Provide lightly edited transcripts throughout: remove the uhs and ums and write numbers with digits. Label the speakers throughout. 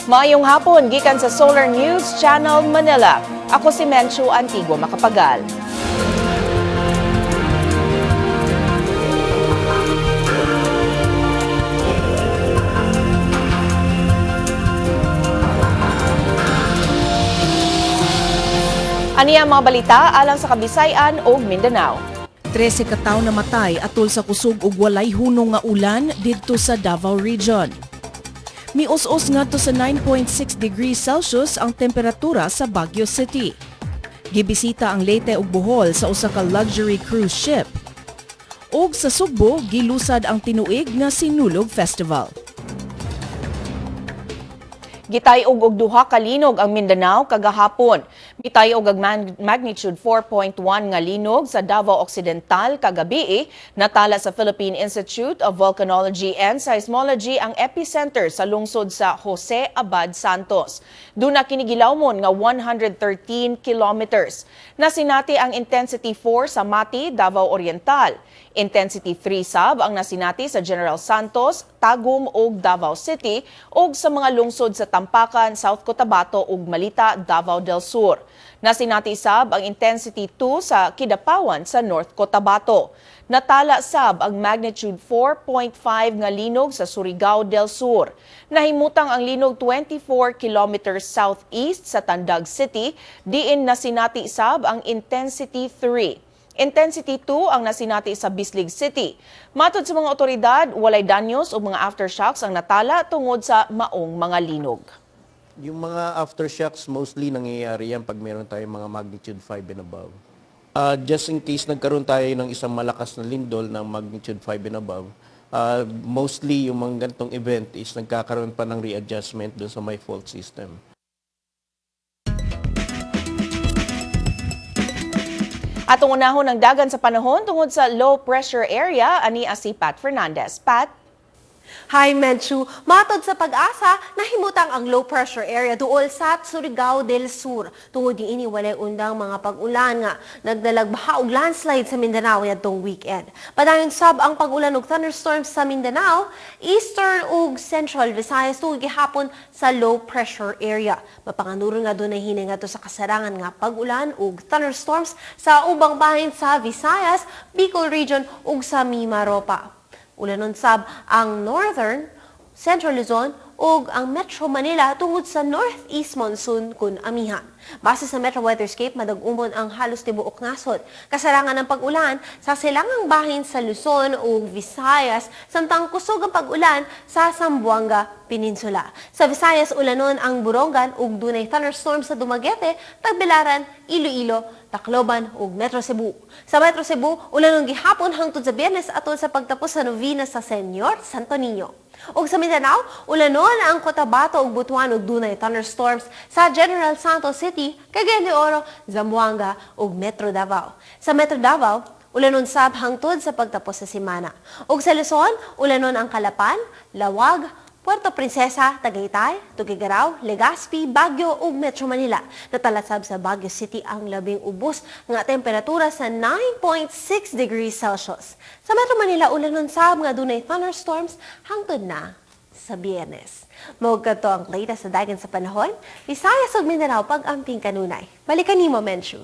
Speaker 1: Maayong hapon gikan sa Solar News Channel Manila. Ako si Menchu Antigua Makapagal. Ani ang mga balita alang sa Kabisayan ug Mindanao.
Speaker 2: 13 ka tawo namatay atol sa kusog ug walay hunong nga ulan didto sa Davao Region. Mius-us ngadto sa 9.6 degrees Celsius ang temperatura sa Baguio City. Gibisita ang Leyte ug Bohol sa usa ka luxury cruise ship. Ug sa Sugbo, gilusad ang tinuig nga Sinulog Festival.
Speaker 1: Gitay-og og duha ka linog ang Mindanao kagahapon. Mitay-og og magnitude 4.1 nga linog sa Davao Occidental kagabi, natala sa Philippine Institute of Volcanology and Seismology ang epicenter sa lungsod sa Jose Abad Santos. Duna kini gilawmon nga 113 kilometers. Nasinati ang intensity 4 sa Mati, Davao Oriental. Intensity 3 sab ang nasinati sa General Santos, Tagum ug Davao City ug sa mga lungsod sa Tampakan, South Cotabato ug Malita, Davao del Sur. Nasinati sab ang intensity 2 sa Kidapawan sa North Cotabato. Natala sab ang magnitude 4.5 nga linog sa Surigao del Sur. Nahimutang ang linog 24 kilometers southeast sa Tandag City, diin nasinati sab ang intensity 3. Intensity 2 ang nasinati sa Bislig City. Matod sa mga otoridad, walay danyos o mga aftershocks ang natala tungod sa maong mga linog.
Speaker 3: Yung mga aftershocks, mostly nangyayari yan pag meron tayong mga magnitude 5 and above. Just in case nagkaroon tayo ng isang malakas na lindol ng magnitude 5 and above, mostly yung mga ganitong event is nagkakaroon pa ng readjustment dun sa may fault system.
Speaker 1: Atong unahon ang dagan sa panahon tungod sa low pressure area, ani si Pat Fernandez. Pat?
Speaker 4: Hi, Menchu. Matod sa Pag-asa, nahimutang ang low pressure area duol sa Surigao del Sur. Tungod niini, walay undang mga pag-ulan nga nagdalag baha ug landslide sa Mindanao niadtong weekend. Padayon sab ang pag-ulan ug thunderstorms sa Mindanao, Eastern ug Central Visayas tungod gihapon sa low pressure area. Mapanganuron nga dunay hinay ngadto sa kasarangan nga pag-ulan ug thunderstorms sa ubang bahin sa Visayas, Bicol Region ug sa Mimaropa. Ulanon sab ang Northern, Central Luzon ug ang Metro Manila tungod sa northeast monsoon kun amihan. Base sa Metro Weatherscape, madag-umon ang halos tibuok nasod. Kasarangan ng pag-ulan sa silangang bahin sa Luzon ug Visayas, samtang kusog ang pag-ulan sa Zamboanga Peninsula. Sa Visayas, ulanon ang Borongan ug dunay thunderstorms sa Dumaguete, Tagbilaran, Iloilo, Tacloban ug Metro Cebu. Sa Metro Cebu, ulanon gihapon hangtod sa Biyernes atol sa pagtapos sa novena sa Señor Santo Niño. Ug sa Mindanao, ulanon ang Cotabato ug Butuan ug dunay thunderstorms sa General Santos City, Cagayan de Oro, Zamboanga ug Metro Davao. Sa Metro Davao, ulanon sab hangtod sa pagtapos sa semana. Ug sa Luzon, ulanon ang Calapan, Laoag, Puerto Princesa, Tagaytay, Tuguegarao, Legazpi, Baguio ug Metro Manila. Natala sab sa Baguio City ang labing ubos nga temperatura sa 9.6 degrees Celsius. Sa Metro Manila, ulanon sab nga dunay thunderstorms hangtod na sa Biyernes. Mao kadto ang latest sa dagan sa panahon, Visayas ug Mindanao pag-amping kanunay. Balikan nimo, Menchu.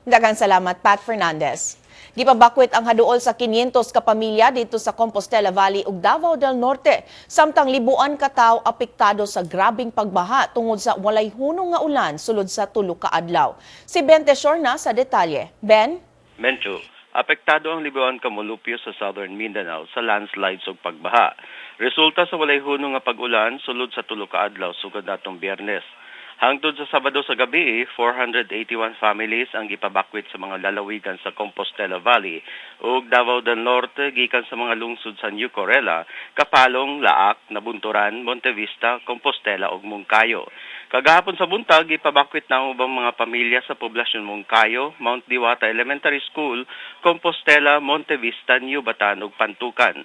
Speaker 1: Daghang salamat, Pat Fernandez. Gipabakwit ang haduol sa 500 ka pamilya dito sa Compostela Valley ug Davao del Norte, samtang libuan ka tawo apektado sa grabeng pagbaha tungod sa walay hunong nga ulan sulod sa 3 ka adlaw. Si Ben Teshorna sa detalye. Ben?
Speaker 5: Mencho, apektado ang libuan ka molupyo sa Southern Mindanao sa landslides ug pagbaha. Resulta sa walay hunong nga pag-ulan sulod sa 3 ka adlaw sugod natong Biyernes. Hangtod sa Sabado sa gabi, 481 families ang gipabakwit sa mga lalawigan sa Compostela Valley ug Davao del Norte gikan sa mga lungsod sa New Corella, Kapalong, Laak, Nabunturan, Montevista, Compostela ug Monkayo. Kagahapon sa buntag, gipabakwit na ang ubang mga pamilya sa poblasyon Monkayo, Mount Diwata Elementary School, Compostela, Montevista, New Bataan ug Pantukan.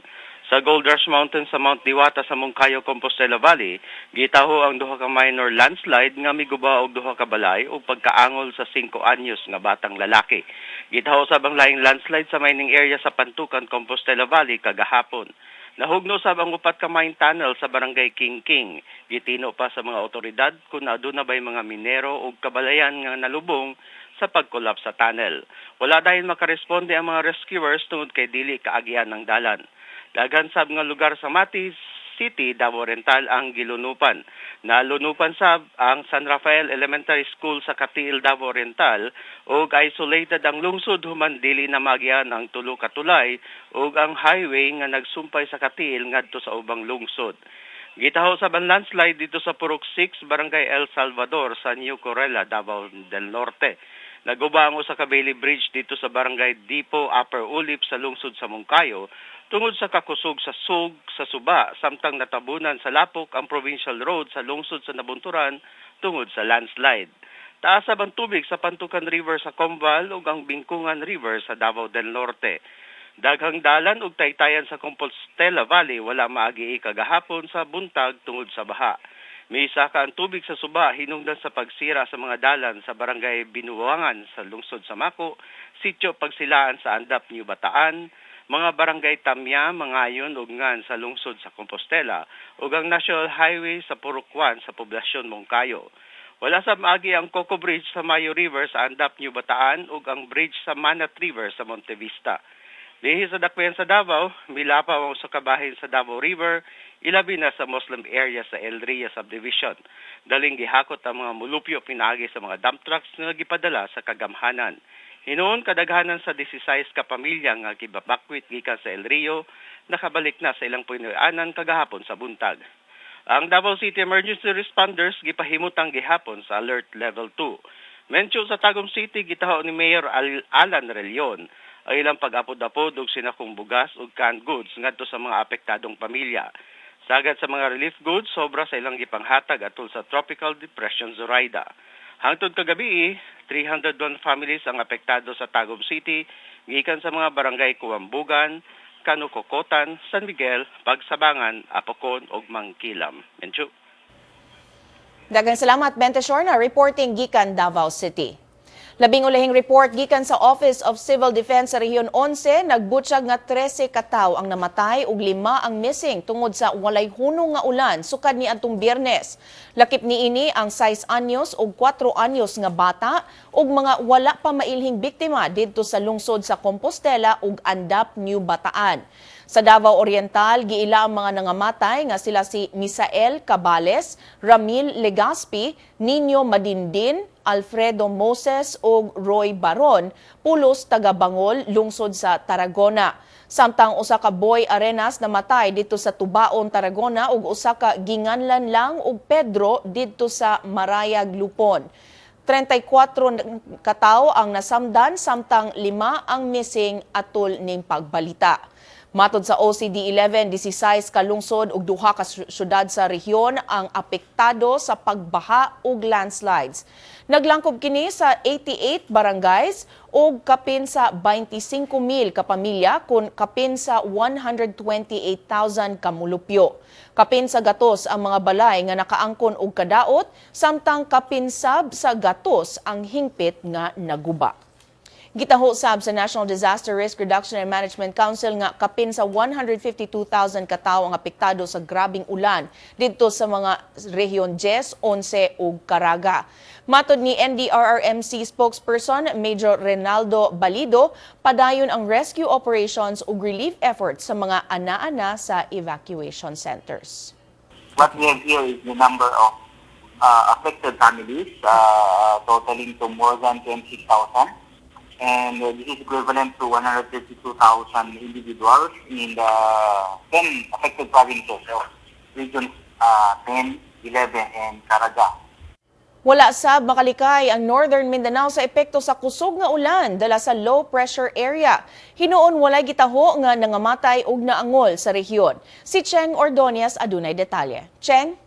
Speaker 5: Sa Gold Rush Mountain sa Mount Diwata sa Monkayo, Compostela Valley, gitaho ang duha ka minor landslide nga miguba og duha ka balay ug pagkaangol sa 5 anyos nga batang lalaki. Gitaho sab ang laing landslide sa mining area sa Pantukan, Compostela Valley kagahapon. Nahugno sab ang upat ka mine tunnel sa Barangay King King. Gitino pa sa mga otoridad kung aduna bay mga minero ug kabalayan nga nalubong sa pagkolapse sa tunnel. Wala dayon makaresponde ang mga rescuers tungod kay dili kaagian ng dalan. Daghan sab nga lugar sa Mati City, Davao Oriental ang gilunupan. Nalunupan sab ang San Rafael Elementary School sa Cateel, Davao Oriental ug isolated ang lungsod human dili na maagian ang tulo ka tulay ug ang highway nga nagsumpay sa Cateel ngadto sa ubang lungsod. Gitaho sab ang landslide didto sa Purok 6, Barangay El Salvador sa New Corella, Davao del Norte. Naguba ang usa ka Bailey Bridge didto sa Barangay Dipo, Upper Ulip sa lungsod sa Monkayo tungod sa kakusog sa sug sa suba, samtang natabunan sa lapok ang provincial road sa lungsod sa Nabunturan tungod sa landslide. Taas ang tubig sa Pantukan River sa Comval ug ang Bingkungan River sa Davao del Norte. Daghang dalan ug taytayan sa Compostela Valley wala maagi kagahapon sa buntag tungod sa baha. Miisaka ang tubig sa suba hinungdan sa pagsira sa mga dalan sa Barangay Binuangan sa lungsod sa Maco, Sitio Pagsilaan sa Andap, New Bataan, mga barangay Tamya, Mangayon ug Ngan sa lungsod sa Compostela ug ang National Highway sa Purok 1 sa poblasyon Monkayo. Wala sa maagi ang Coco Bridge sa Mayo River sa Andap, New Bataan ug ang bridge sa Manat River sa Montevista. Dinhi sa dakbayan sa Davao, milapaw ang usa ka bahin sa Davao River, ilabi na sa Muslim area sa El Ria Subdivision. Daling gihakot ang mga mulupyo pinaagi sa mga dump trucks nga gipadala sa kagamhanan. Hinuon kadaghanan sa 16 ka pamilya nga gibabakwit gikan sa El Rio nakabalik na sa ilang punuy-anan kagahapon sa buntag. Ang Davao City Emergency Responders gipahimutang gihapon sa Alert Level 2. Mencho, sa Tagum City, gitaho ni Mayor Alan Relion ang ilang pag-apod-apod og sinakong bugas ug canned goods ngadto sa mga apektadong pamilya. Sagad sa mga relief goods, sobra sa ilang gipanghatag atol sa Tropical Depression Zoraida. Hangtod kagabi, 301 families ang apektado sa Tagum City gikan sa mga barangay Kuambugan, Kanukokotan, San Miguel, Pagsabangan, Apokon ug Mangkilam. Mencho.
Speaker 1: Daghang salamat, Bente Shorna, reporting gikan Davao City. Labing ulahing report gikan sa Office of Civil Defense sa Rehiyon 11, nagbutyag nga 13 kataw ang namatay ug lima ang missing tungod sa walay hunong nga ulan sukad ni adtong Biyernes. Lakip niini ang 6 anyos ug 4 anyos nga bata ug mga wala pa mailhing biktima didto sa lungsod sa Compostela ug Andap, New Bataan. Sa Davao Oriental, giila ang mga nangamatay nga sila si Misael Cabales, Ramil Legaspi, Nino Madindin, Alfredo Moses ug Roy Baron, pulos taga Bangol, lungsod sa Tarragona. Samtang usa ka Boy Arenas namatay didto sa Tubaon, Tarragona ug usa ka ginganlan lang og Pedro didto sa Marayag, Lupon. 34 katawo ang nasamdan, samtang lima ang missing atol ning pagbalita. Matod sa OCD 11, 16 ka lungsod ug duha ka syudad sa rehiyon ang apektado sa pagbaha ug landslides. Naglangkob kini sa 88 barangays ug kapin sa 25,000 ka pamilya kun kapin sa 128,000 ka mulupyo. Kapin sa gatos ang mga balay nga nakaangkon og kadaot, samtang kapin sab sa gatos ang hingpit nga naguba. Gitaho sab sa National Disaster Risk Reduction and Management Council nga kapin sa 152,000 katawo ang apektado sa grabing ulan didto sa mga rehiyon 10, 11 ug Caraga. Matod ni NDRRMC spokesperson Major Reynaldo Balido, padayon ang rescue operations ug relief efforts sa mga ana-ana sa evacuation centers.
Speaker 6: What we have here is the number of affected families totaling to more than 26,000. And this is equivalent to 132,000 individuals in the 10 affected provinces of regions 10, 11, and Caraga.
Speaker 1: Wala sab makalikay ang Northern Mindanao sa epekto sa kusog nga ulan dala sa low pressure area. Hinuon walay gitaho nga nangamatay og naangol sa rehiyon. Si Cheng Ordonez adunay detalye. Cheng?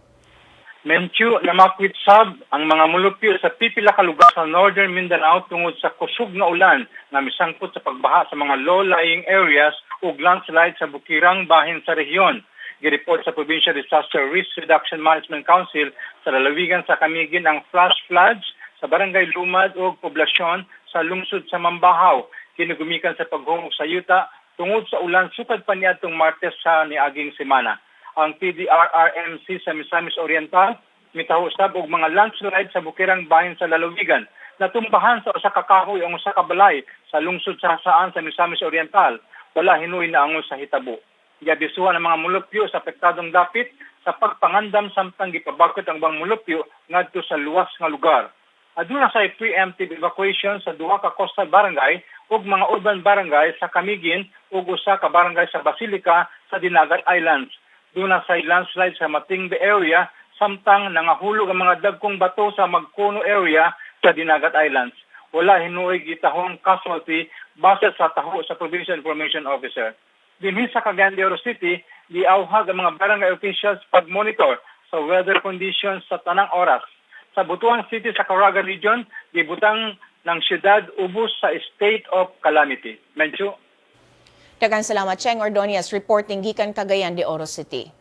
Speaker 7: Menchu, namakwit sab ang mga mulupyo sa pipila ka lugar sa Northern Mindanao tungod sa kusog nga ulan nga misangpot sa pagbaha sa mga low-lying areas ug landslide sa bukirang bahin sa rehiyon. Gireport sa Provincial Disaster Risk Reduction Management Council sa lalawigan sa Camiguin ang flash floods sa Barangay Lumad ug poblasyon sa lungsod sa Mambajao. Kini gumikan sa paghumok sa yuta. tungod sa ulan sukad pa niadtong Martes sa niaging semana. Ang PDRRMC sa Misamis Oriental mitaho sab og mga landslide sa bukirang bahin sa lalawigan. Natumbahan sa usa ka kahoy ang usa ka balay sa lungsod sa Jasaan sa Misamis Oriental. Wala hinuoy naangol sa hitabo. Giabisuhan ang mga mulupyo sa apektadong dapit sa pagpangandam samtang gipabakwit ang ubang mulupyo ngadto sa luwas nga lugar. Aduna say preemptive evacuation sa duha ka coastal barangay ug mga urban barangay sa Camiguin ug usa ka barangay sa Basilica sa Dinagat Islands. Duna say landslide sa Matingbe area samtang nangahulog ang mga dagkong bato sa Magkono area sa Dinagat Islands. Wala hinuoy gitahong casualty base sa taho sa Provincial Information Officer. Dinhi sa Cagayan de Oro City, giawhag ang mga barangay officials pag-monitor sa weather conditions sa tanang oras. Sa Butuan City sa Caraga Region, gibutang ng siyudad ubos sa state of calamity. Menchu?
Speaker 1: Daghang salamat, Cheng Ordonez, reporting gikan Cagayan de Oro City.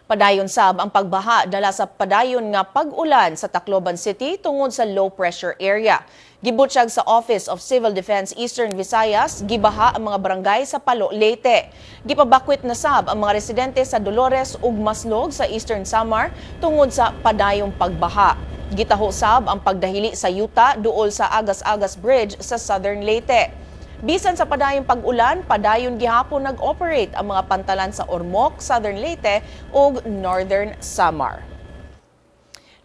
Speaker 1: Padayon sab ang pagbaha dala sa padayon nga pag-ulan sa Tacloban City tungod sa low pressure area. Gibutyag sa Office of Civil Defense Eastern Visayas, gibaha ang mga barangay sa Palo, Leyte. Gipabakwit na sab ang mga residente sa Dolores ug Maslog sa Eastern Samar tungod sa padayong pagbaha. Gitaho sab ang pagdahili sa yuta duol sa Agas-Agas Bridge sa Southern Leyte. Bisan sa padayong pag-ulan, padayon gihapon nag-operate ang mga pantalan sa Ormoc, Southern Leyte ug Northern Samar.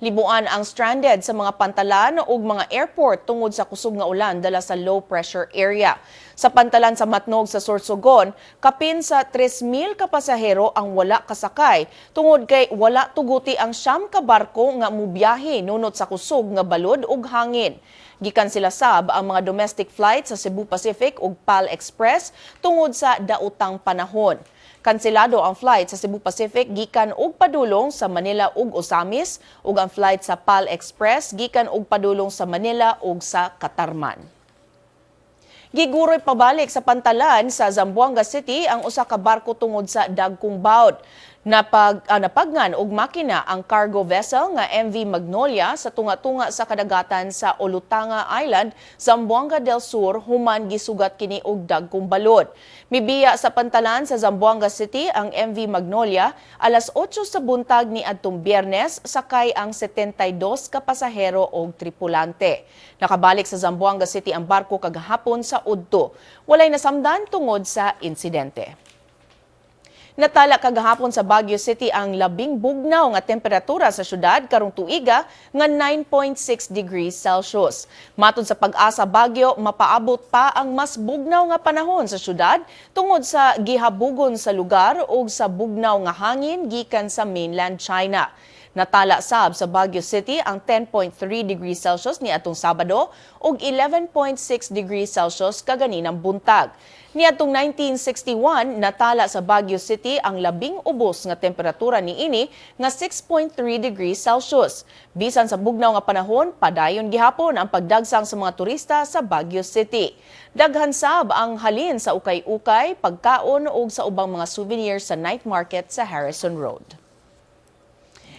Speaker 1: Libuan ang stranded sa mga pantalan ug mga airport tungod sa kusog nga ulan dala sa low pressure area. Sa pantalan sa Matnog sa Sorsogon, kapin sa 3,000 ka pasahero ang wala kasakay tungod kay wala tuguti ang 9 ka barko nga mubiyahe nunot sa kusog nga balod ug hangin. Gikansela sab ang mga domestic flight sa Cebu Pacific ug PAL Express tungod sa daotang panahon. Kanselado ang flight sa Cebu Pacific gikan og padulong sa Manila ug Ozamis ug ang flight sa PAL Express gikan og padulong sa Manila ug sa Catarman. Giguroy pabalik sa pantalan sa Zamboanga City ang usa ka barko tungod sa dagkong bawd. Napagnan og makina ang cargo vessel nga MV Magnolia sa tunga-tunga sa kadagatan sa Olutanga Island, Zamboanga del Sur, human gisugat kini og dagkong balod. Mibiya sa pantalan sa Zamboanga City ang MV Magnolia alas 8 sa buntag ni adtong Biyernes, sakay ang 72 ka pasahero og tripulante. Nakabalik sa Zamboanga City ang barko kagahapon sa udto. Walay nasamdan tungod sa insidente. Natala kagahapon sa Baguio City ang labing bugnaw nga temperatura sa syudad karong tuiga nga 9.6 degrees Celsius. Matod sa Pag-asa Baguio, mapaabot pa ang mas bugnaw nga panahon sa syudad tungod sa gihabugon sa lugar ug sa bugnaw nga hangin gikan sa mainland China. Natala sab sa Baguio City ang 10.3 degrees Celsius ni atong Sabado ug 11.6 degrees Celsius kaganinang buntag. Niadtong 1961, natala sa Baguio City ang labing ubos nga temperatura niini nga 6.3 degrees Celsius. Bisan sa bugnaw nga panahon, padayon gihapon ang pagdagsang sa mga turista sa Baguio City. Daghan sab ang halin sa ukay-ukay, pagkaon ug sa ubang mga souvenirs sa night market sa Harrison Road.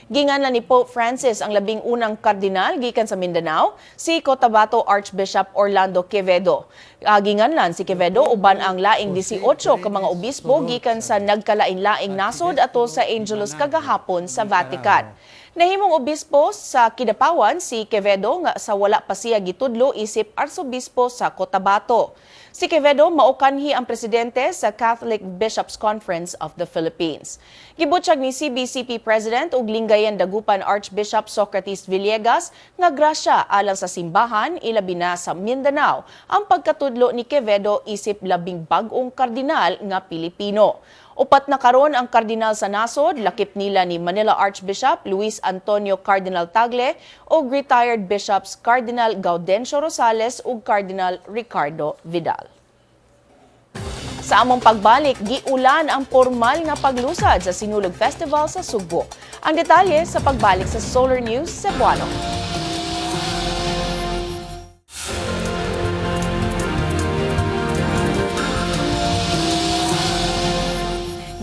Speaker 1: Ginganlan ni Pope Francis ang 11 kardinal gikan sa Mindanao, si Cotabato Archbishop Orlando Quevedo. Ginganlan si Quevedo uban ang laing 18 ka mga obispo gikan sa nagkalain-laing nasod ato sa Angelus kagahapon sa Vatican. Nahimong obispo sa Kidapawan si Quevedo nga sa wala pa siya gitudlo isip arsobispo sa Cotabato. Si Quevedo mao kanhi ang presidente sa Catholic Bishops Conference of the Philippines. Gibutyag ni CBCP President ug Lingayen Dagupan Archbishop Socrates Villegas nga grasya alang sa simbahan, ilabi na sa Mindanao, ang pagkatudlo ni Quevedo isip labing bag-ong kardinal nga Pilipino. 4 na karon ang kardinal sa nasod, lakip nila ni Manila Archbishop Luis Antonio Cardinal Tagle ug retired bishops Cardinal Gaudencio Rosales ug Cardinal Ricardo Vidal. Sa among pagbalik, giulan ang formal nga paglusad sa Sinulog Festival sa Sugbo. Ang detalye sa pagbalik sa Solar News Cebuano.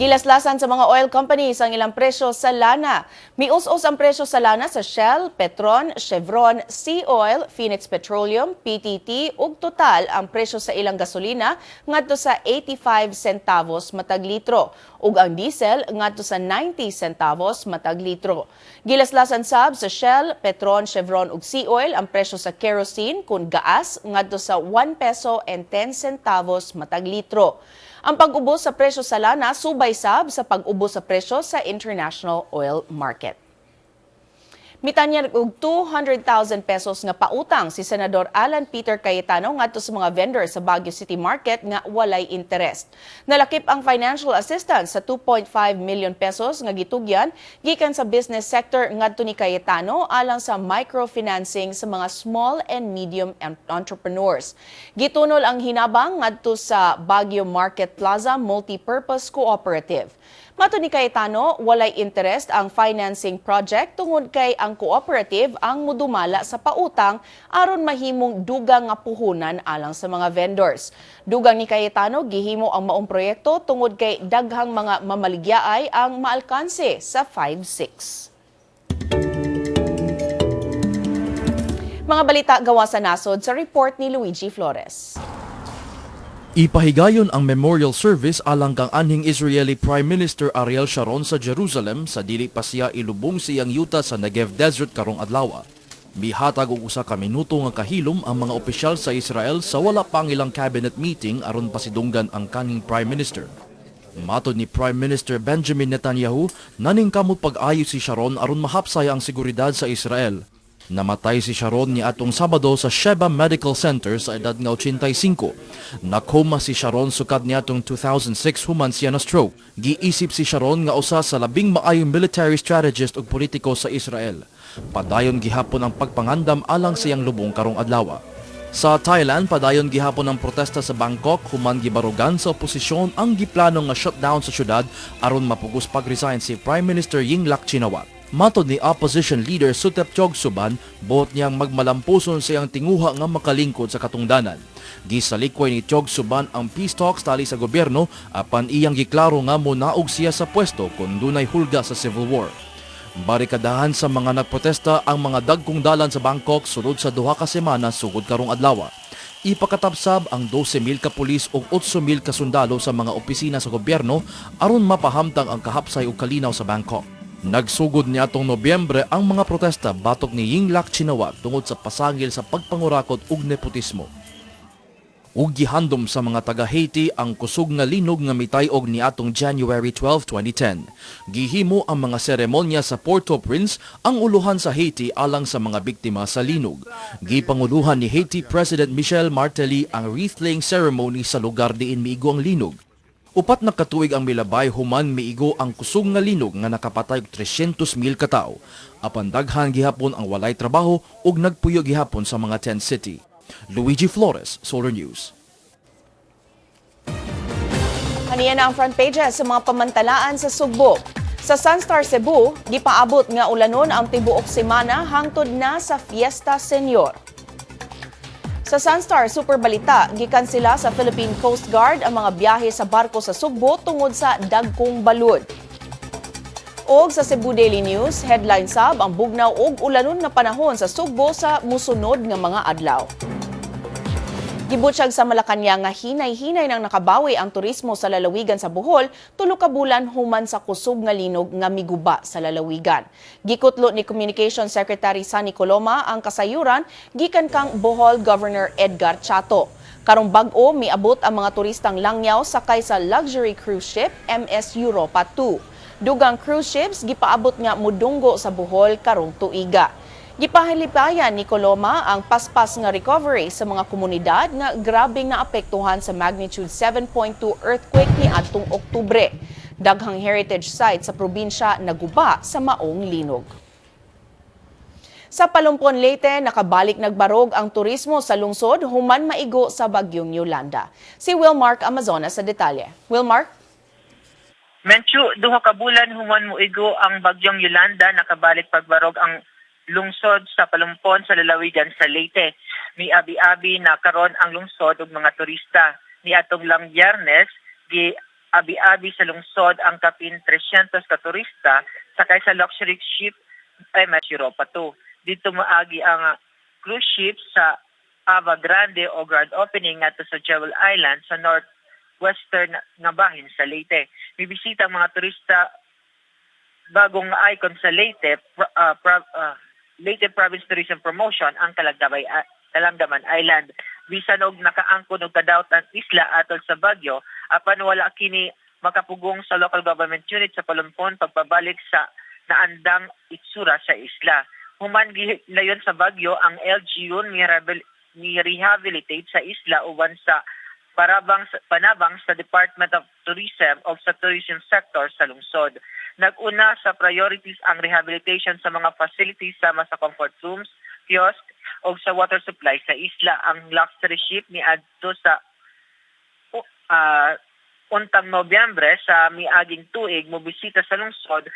Speaker 1: Gilaslasan sa mga oil companies ang ilang presyo sa lana. Mius-us ang presyo sa lana sa Shell, Petron, Chevron, Sea Oil, Phoenix Petroleum, PTT ug Total ang presyo sa ilang gasolina ngadto sa 85 centavos matag litro ug ang diesel ngadto sa 90 centavos matag litro. Gilaslasan sab sa Shell, Petron, Chevron ug Sea Oil ang presyo sa kerosene kun gaas ngadto sa 1 peso and 10 centavos matag litro. Ang pag-ubos sa presyo sa lana subay sab sa pag-ubos sa presyo sa international oil market. Mitanyag og 200,000 pesos nga pautang si Senador Alan Peter Cayetano ngadto sa mga vendor sa Baguio City Market nga walay interest. Nalakip ang financial assistance sa 2.5 million pesos nga gitugyan gikan sa business sector ngadto ni Cayetano alang sa microfinancing sa mga small and medium entrepreneurs. Gitunol ang hinabang ngadto sa Baguio Market Plaza Multipurpose Cooperative. Matod ni Cayetano, walay interest ang financing project tungod kay ang cooperative ang mudumala sa pautang aron mahimong dugang nga puhunan alang sa mga vendors. Dugang ni Cayetano, gihimo ang maong proyekto tungod kay daghang mga mamaligyaay ang maalkanse sa 5-6. Mga balita gawa sa nasod sa report ni Luigi Flores.
Speaker 8: Ipahigayon ang memorial service alang kang anhing Israeli Prime Minister Ariel Sharon sa Jerusalem sa dili pa siya ilubong sa iyang yuta sa Negev Desert karong adlaw. Mihatag og usa ka minuto nga kahilom ang mga opisyal sa Israel sa wala pa ang ilang cabinet meeting aron pasidunggan ang kanhing Prime Minister. Matod ni Prime Minister Benjamin Netanyahu, naningkamot pag-ayo si Sharon aron mahapsay ang seguridad sa Israel. Namatay si Sharon ni atong Sabado sa Sheba Medical Center sa edad nga 85. Nakoma si Sharon sukad niadtong 2006 human siya na stroke. Giisip si Sharon nga usa sa labing maayong military strategist ug politiko sa Israel. Padayon gihapon ang pagpangandam alang sa iyang lubong karong adlaw. Sa Thailand, padayon gihapon ang protesta sa Bangkok human gibarugan sa oposisyon ang giplano nga shutdown sa syudad aron mapugos pag-resign si Prime Minister Yingluck Shinawatra. Matod ni opposition leader Suthep Thaugsuban, buot niyang magmalampuson sa iyang tinguha nga makalingkod sa katungdanan. Gisalikway ni Thaugsuban ang peace talks tali sa gobyerno apan iyang giklaro nga monaog siya sa pwesto kung dunay hulga sa civil war. Barikadahan sa mga nagprotesta ang mga dagkong dalan sa Bangkok sulod sa 2 ka semana sugod karong adlaw. Ipakatapsab ang 12,000 ka pulis ug 8,000 ka sundalo sa mga opisina sa gobyerno aron mapahamtang ang kahapsay ug kalinaw sa Bangkok. Nagsugod niadtong Nobyembre ang mga protesta batok ni Yingluck Shinawatra tungod sa pasangil sa pagpangurakot ug nepotismo. Ug gihandom sa mga taga Haiti ang kusog nga linog nga mitay-og niadtong January 12, 2010. Gihimo ang mga seremonya sa Port-au-Prince, ang uluhan sa Haiti, alang sa mga biktima sa linog. Gipanguluhan ni Haiti President Michel Martelly ang wreath-laying ceremony sa lugar diin miigo ang linog. 4 na katuig ang milabay human miigo ang kusog nga linog nga nakapatay og 300,000 katawo. Apan daghan gihapon ang walay trabaho ug nagpuyo gihapon sa mga tent city. Luigi Flores, Solar News.
Speaker 1: Kaniya na ang front pages sa mga pamantalaan sa Sugbo. Sa Sunstar Cebu, gipaabot nga ulanon ang tibuok semana hangtod na sa Fiesta Senior. Sa Sunstar Super Balita, gikansela sa Philippine Coast Guard ang mga biyahe sa barko sa Sugbo tungod sa dagkong balud. Og sa Cebu Daily News, headline sab ang bugnaw og ulanon nga panahon sa Sugbo sa musunod nga mga adlaw. Gibutyag sa Malacañang nga hinay-hinay nang nakabawi ang turismo sa lalawigan sa Bohol 3 ka bulan human sa kusog nga linog nga miguba sa lalawigan. Gikutlo ni Communication Secretary Sonny Coloma ang kasayuran gikan kang Bohol Governor Edgar Chatto. Karong bag-o miabot ang mga turistang langyaw sakay sa luxury cruise ship MS Europa 2. Dugang cruise ships gipaabot nga mudunggo sa Bohol karong tuiga. Gipahalipayan ni Coloma ang paspas nga recovery sa mga komunidad nga grabeng naapektuhan sa magnitude 7.2 earthquake ni adtong Oktubre. Daghang heritage site sa probinsya naguba sa maong linog. Sa Palumpon, Leyte, nakabalik nagbarog ang turismo sa lungsod human maigo sa bagyong Yolanda. Si Wilmark Amazonas sa detalye. Wilmark?
Speaker 9: Menchu, 2 ka bulan human moigo ang bagyong Yolanda, nakabalik pagbarog ang lungsod sa Palumpon sa lalawigan sa Leyte. Miabi-abi na karon ang lungsod og mga turista. Niadtong lang Biyernes, gi Abi-abi sa lungsod ang kapin 300 ka turista sakay sa luxury ship MS Europa 2. Didto moagi ang cruise ship sa Ava Grande o grand opening ngadto sa Jewel Island sa northwestern nga bahin sa Leyte. Mibisita ang mga turista bagong icon sa Leyte, Leyte Province Tourism Promotion ang Kalanggaman Island. Bisan og nakaangkon og kadawat ang isla atol sa bagyo, apan wala kini makapugong sa local government unit sa Palumpon pagpabalik sa naandang itsura sa isla. Human gilayon sa bagyo, ang LGU ni rehabilitate sa isla uban sa parabang panabang sa Department of Tourism o sa tourism sector sa lungsod. Nag-una sa priorities ang rehabilitation sa mga facilities sama sa comfort rooms, kiosk o sa water supply sa isla. Ang luxury ship ni adto sa untang Nobyembre sa miaging tuig mobisita sa lungsod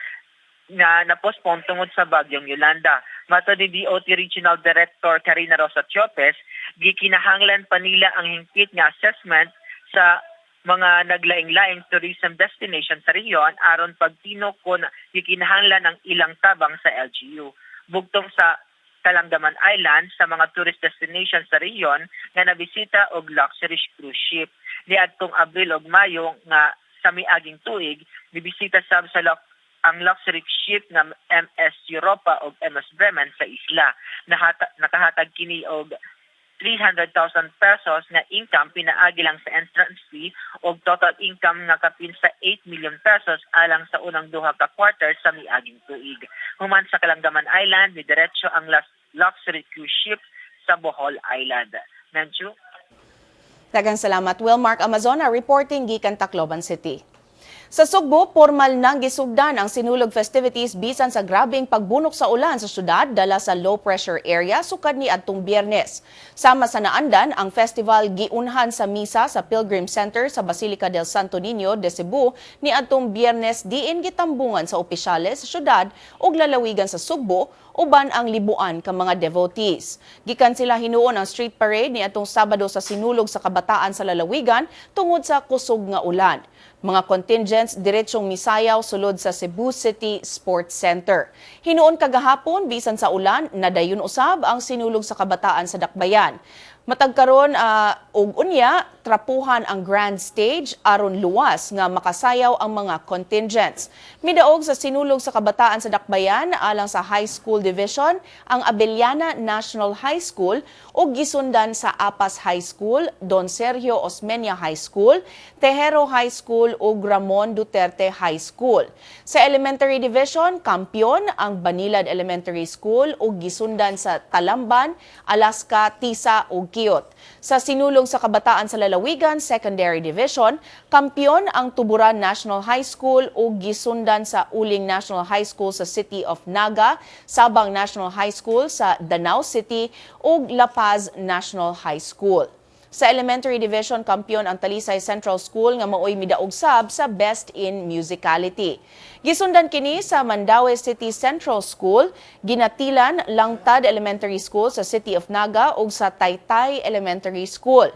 Speaker 9: na na-postpone tungod sa bagyong Yolanda. Matod ni DOT Regional Director Karina Rosa Chopes, gikinahanglan pa nila ang hingpit nga assessment sa mga naglaing-laing tourism destination sa rehiyon aron pagtino kung gikinahanglan ang ilang tabang sa LGU. Bugtong sa Kalanggaman Island sa mga tourist destination sa rehiyon nga nabisita og luxury cruise ship. Niadtong Abril ug Mayo nga sa miaging tuig, mibisita sab sa ang luxury ship nga MS Europa ug MS Bremen sa isla. Nakahatag kini og 300,000 pesos nga income pinaagi lang sa entrance fee og total income nga kapin sa 8 million pesos alang sa unang duha ka quarter sa miaging tuig. Human sa Kalanggaman Island, midiretso ang luxury cruise ship sa Bohol Island. Menchu?
Speaker 1: Daghang salamat, Wilmark Amazona, reporting gikan Tacloban City. Sa Sugbo, formal nang gisugdan ang Sinulog festivities bisan sa grabeng pagbunok sa ulan sa syudad dala sa low pressure area sukad ni adtong Biyernes. Sama sa naandan, ang festival giunhan sa misa sa Pilgrim Center sa Basilica del Santo Niño de Cebu ni adtong Biyernes, diin gitambungan sa opisyales sa syudad ug lalawigan sa Sugbo uban ang libuan ka mga devotees. Gikan sila hinuon ang street parade ni atong Sabado sa Sinulog sa Kabataan sa lalawigan tungod sa kusog nga ulan. Mga contingents diretsyong misayaw sulod sa Cebu City Sports Center. Hinuon kagahapon, bisan sa ulan, nadayon usab ang Sinulog sa Kabataan sa Dakbayan. Matag karon ug unya, trapuhan ang grand stage aron luwas nga makasayaw ang mga contingents. Midaog sa Sinulog sa Kabataan sa Dakbayan alang sa High School Division ang Abellana National High School ug gisundan sa Apas High School, Don Sergio Osmeña High School, Tejero High School ug Ramon Duterte High School. Sa Elementary Division, kampiyon ang Banilad Elementary School ug gisundan sa Talamban, Alaska, Tisa ug Kiot. Sa Sinulog sa Kabataan sa Lalawigan, Secondary Division, kampiyon ang Tuburan National High School ug gisundan sa Uling National High School sa City of Naga, Sabang National High School sa Danao City ug La Paz National High School. Sa Elementary Division, kampiyon ang Talisay Central School nga maoy midaog sab sa Best in Musicality. Gisundan kini sa Mandaue City Central School, Ginatilan Langtad Elementary School sa City of Naga ug sa Taytay Elementary School.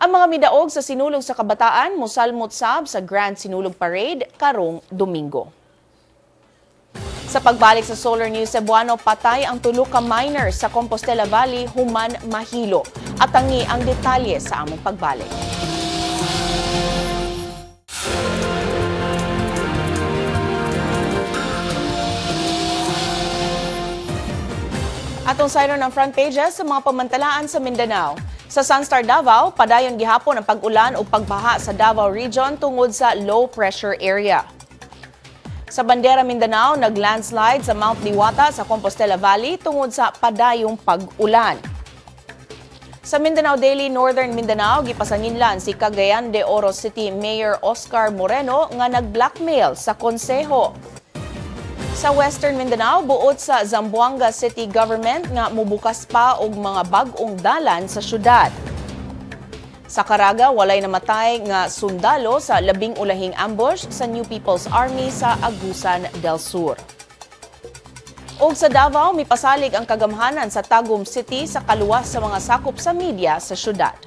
Speaker 1: Ang mga midaog sa Sinulog sa Kabataan mosalmot sab sa Grand Sinulog Parade karong Domingo. Sa pagbalik sa Solar News Cebuano, patay ang tulo ka miners sa Compostela Valley human mahilo. Atangi ang detalye sa among pagbalik. Atong sayron ang front pages sa mga pamantalaan sa Mindanao. Sa Sunstar Davao, padayon gihapon ang pag-ulan o pagbaha sa Davao Region tungod sa low pressure area. Sa Bandera Mindanao, nag-landslide sa Mount Diwata sa Compostela Valley tungod sa padayong pag-ulan. Sa Mindanao Daily, Northern Mindanao, gipasanginlan si Cagayan de Oro City Mayor Oscar Moreno nga nag-blackmail sa konseho. Sa Western Mindanao, buot sa Zamboanga City Government nga mubukas pa og mga bag-ong dalan sa syudad. Sa Caraga, walay namatay nga sundalo sa labing ulahing ambush sa New People's Army sa Agusan del Sur. Og sa Davao, mipasalig ang kagamhanan sa Tagum City sa kaluwas sa mga sakop sa media sa syudad.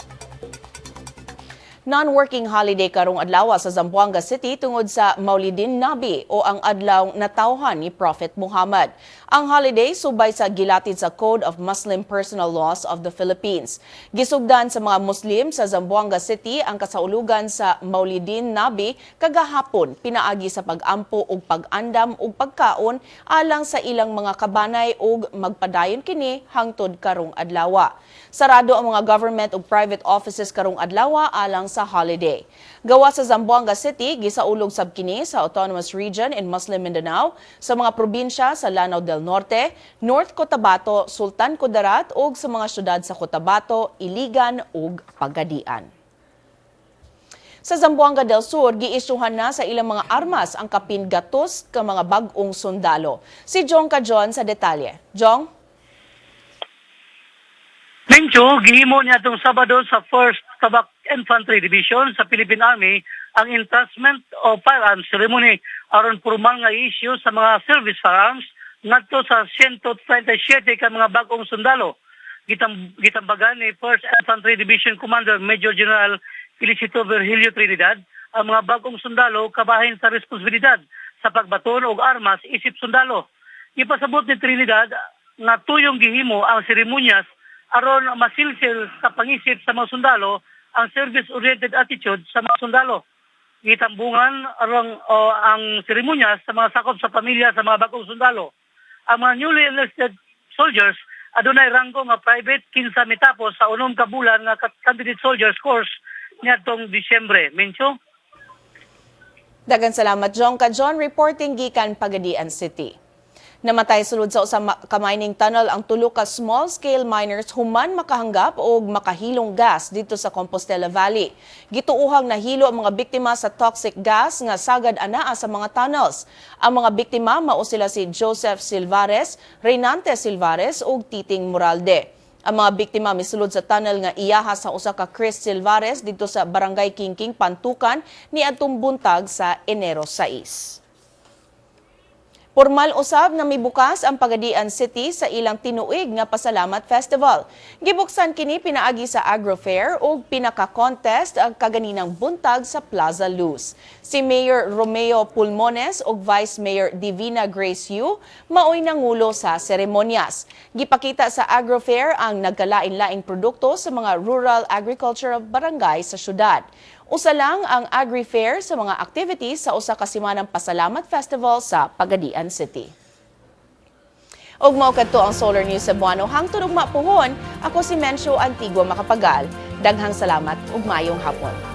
Speaker 1: Non-working holiday karong adlaw sa Zamboanga City tungod sa Maulidin Nabi o ang adlaw natawhan ni Prophet Muhammad. Ang holiday subay sa gilatid sa Code of Muslim Personal Laws of the Philippines. Gisugdan sa mga Muslim sa Zamboanga City ang kasaulugan sa Maulidin Nabi kagahapon pinaagi sa pag-ampo ug pag-andam ug pagkaon alang sa ilang mga kabanay ug magpadayon kini hangtod karong adlaw. Sarado ang mga government ug private offices karong adlaw alang sa holiday. Gawas sa Zamboanga City, gisaulog sab kini sa Autonomous Region in Muslim Mindanao, sa mga probinsya sa Lanao del Norte, North Cotabato, Sultan Kudarat ug sa mga syudad sa Cotabato, Iligan ug Pagadian. Sa Zamboanga del Sur, giisyuhan na sa ilang mga armas ang kapin 100 ka mga bag-ong sundalo. Si Jong Kajon sa detalye. Jong?
Speaker 10: Mencho, gihimo niadtong Sabado sa 1st Tabak Infantry Division sa Philippine Army ang entrustment of firearms ceremony aron formal nga issue sa mga service firearms ngadto sa 137 ka mga bag-ong sundalo. Gitambagan ni 1st Infantry Division Commander Major General Felicito Virgilio Trinidad ang mga bag-ong sundalo kabahin sa responsibilidad sa pagbaton og armas isip sundalo. Ipasabot ni Trinidad nga tuyong gihimo ang seremonyas aron masilsil sa pangisip sa mga sundalo ang service-oriented attitude sa mga sundalo. Gitambungan aron o, ang seremonyas sa mga sakop sa pamilya sa mga bagong sundalo. Ang mga newly enlisted soldiers adunay ranggo nga private kinsa mitapos sa 6 ka bulan nga candidate soldiers course niadtong Disyembre. Mencho?
Speaker 1: Daghang salamat, Jong Kajon, reporting gikan Pagadian City. Namatay sulod sa usa ka mining tunnel ang tulo ka small-scale miners human makahanggap og makahilong gas didto sa Compostela Valley. Gituohang nahilo ang mga biktima sa toxic gas nga sagad anaa sa mga tunnels. Ang mga biktima mao sila si Joseph Silvares, Reynante Silvares ug Titing Moralde. Ang mga biktima misulod sa tunnel nga iyaha sa usa ka Chris Silvares didto sa Barangay Kingking, Pantukan niadtong buntag sa Enero 6. Pormal usab na mibukas ang Pagadian City sa ilang tinuig nga Pasalamat Festival. Gibuksan kini pinaagi sa Agro Fair ug pinaka-contest ang kaganinang buntag sa Plaza Luz. Si Mayor Romeo Pulmones ug Vice Mayor Divina Grace Yu maoy nangulo sa seremonyas. Gipakita sa Agro Fair ang nagkalain-laing produkto sa mga rural agricultural barangay sa syudad. Usa lang ang Agri Fair sa mga activities sa usa ka simanang Pasalamat Festival sa Pagadian City. Ug mao kadto ang Solar News Cebuano hangtod ugma puhon. Ako si Mencho Antigua Macapagal. Daghang salamat ug maayong hapon.